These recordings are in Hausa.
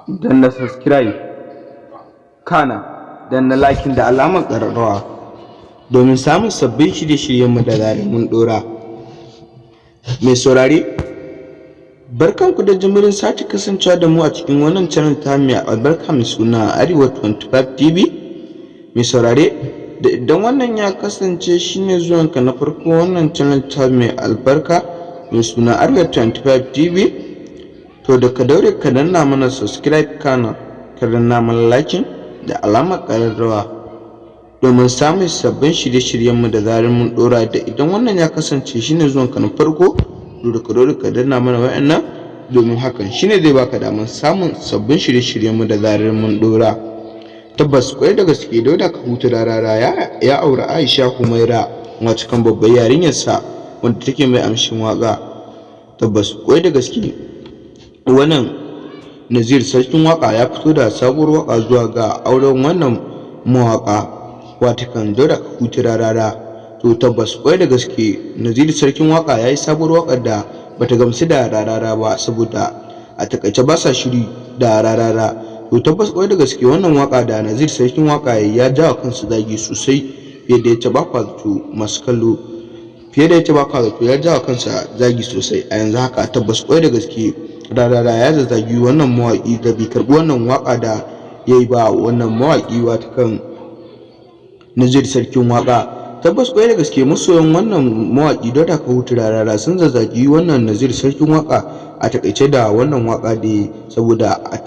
Danna subscribe, kana danna liking da alamar ƙararrawa domin samun sabbin shirye-shiryenmu da zarar mun ɗora. Mai saurare, barkanku da jimirin sake kasancewa da mu a cikin wannan channel ta mai albarka mai suna Arewa 25 TV. Mai saurare, da idan wannan ya kasance shine zuwanka na farko wannan channel ta mai albarka mai suna Arewa 25 TV, to da ka daure ka danna mana subscribe, kana ka danna mana liking da alamar ƙararrawa domin samun sabbin shirye-shiryenmu da zarar mun ɗora. Da idan wannan ya kasance shine zuwanka na farko, to da ka daure ka danna mana wa'annan, domin hakan shine zai baka damar samun sabbin shirye-shiryenmu da zarar mun ɗora. Tabbas ƙwarai da gaske, Dauda Kahutu Rarara ya auri Aisha Humaira, wacce kan babbar yarinyarsa wanda take mai amshin waƙa. Tabbas ƙwarai da gaske, wannan Nazir Sarkin Waƙa ya fito da sabuwar waƙa zuwa ga auren wannan mawaƙa, watakan Dauda Kahutu Rarara. To tabbas ƙwarai da gaske, Naziru Sarkin Waƙa ya yi sabuwar waƙar da bata gamsu da Rarara ba, saboda a taƙaice ba sa shiri da Rarara. To tabbas ƙwarai da gaske, wannan waƙa da Nazir Sarkin Waƙa ya jawa kansa zagi sosai fiye da yacce ba kwa zato, masu kallo, fiye da yacce ba kwa zato. Ya jawa kansa zagi sosai a yanzu haka. Tabbas ƙwarai da gaske, Rarara ya zazzagi wannan mawaƙi da bai karɓi wannan waƙa da ya yi ba, wannan mawaƙi, watakan Nazir Sarkin Waƙa. Tabbas ƙwarai da gaske, masoyan wannan mawaƙi Dauda Kahutu Rarara sun zazzagi wannan Nazir Sarkin Waƙa a taƙaice da wannan waƙa da ya, saboda a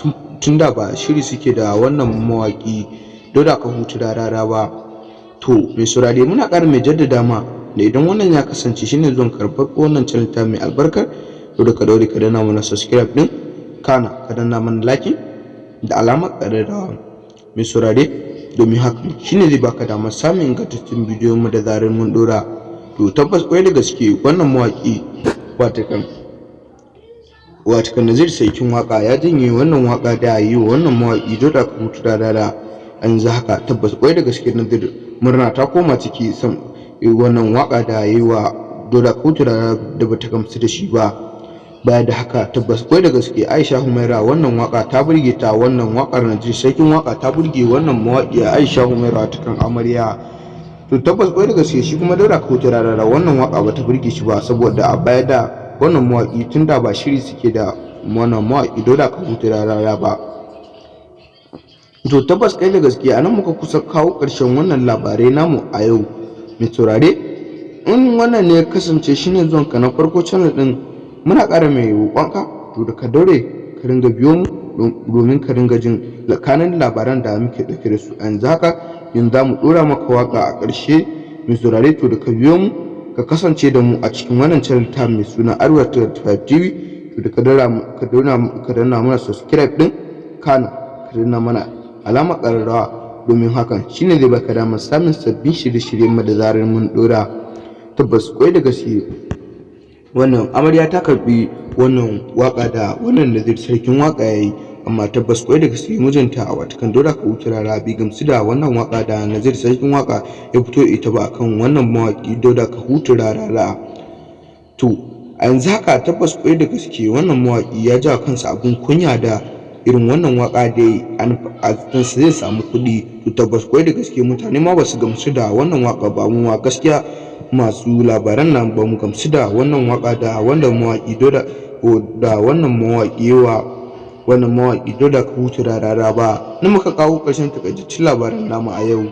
tun da ba shiri suke da wannan mawaƙi Dauda Kahutu Rarara ba. To mai saurare, muna ƙara mai jaddada ma da idan wannan ya kasance shine zuwan karɓar wannan channel ta mai albarkar, to da ka daure ka danna mana subscribe din, kana ka danna mana like da alamar ƙararrawa, mai saurare, domin hakan shine zai baka damar samun ingantattun bidiyon mu da zarar mun dora. To tabbas ƙwarai da gaske, wannan mawaƙi, watakan Nazir Sarkin Waƙa, ya janye wannan waƙa da yi wa wannan mawaƙi Dauda Kahutu Rarara. Yanzu haka tabbas ƙwarai da gaske, Nazir murna ta koma ciki sam wannan waƙa da yi wa Dauda Kahutu Rarara da bata gamsu da shi ba. Baya da haka, tabbas ƙwarai da gaske, Aisha Humaira wannan waƙa ta burge ta. Wannan waƙar Nazir Sarkin Waƙa ta burge wannan mawaƙiya Aisha Humaira ta kan amarya. To tabbas ƙwarai da gaske, shi kuma Dauda Kahutu Rarara wannan waƙa bata burge shi ba, saboda a baya da wannan mawaƙi tun da ba shiri suke da wannan mawaƙi Dauda Kahutu Rarara ba. To tabbas ƙwarai da gaske, a nan muka kusa kawo ƙarshen wannan labarai namu a yau. Mai saurare, in wannan ne ya kasance shine zuwanka na farko channel ɗin, muna ƙara mai roƙonka to da ka daure ka ringa biyo mu domin ka ringa jin kanun labaran da muke ɗauke da su. A yanzu haka, yanzu za mu ɗora maka waƙa a ƙarshe. Mai saurare, to da ka biyo mu, ka kasance da mu a cikin wannan channel ta mai suna Arewa 25 TV. To da ka danna mana subscribe ɗin, kana ka danna mana alamar ƙararrawa, domin hakan shine zai baka damar samun sabbin shirye-shiryen mu da zarar mun ɗora. Tabbas ƙwarai da gaske, wannan amarya ta karɓi wannan waƙa da wannan Nazir Sarkin Waƙa ya yi, amma tabbas ƙwarai da gaske, mijinta, watakan Dauda Kahutu Rarara, bai gamsu da wannan waƙa da Nazir Sarkin Waƙa ya fito ita ba akan wannan mawaƙi Dauda Kahutu Rarara. To a yanzu haka, tabbas ƙwarai da gaske, wannan mawaƙi ya ja kansa abin kunya da irin wannan waƙa da ya a zai samu kuɗi. To tabbas ƙwarai da gaske, mutane ma basu gamsu da wannan waƙa ba. Mu ma gaskiya masu labaran nan ba mu gamsu da wannan waƙa da wannan mawaƙi Dauda da wannan mawaƙi wa wannan mawaƙi Dauda Kahutu Rarara ba. Nan muka kawo ƙarshen takaitaccen labaran namu a yau.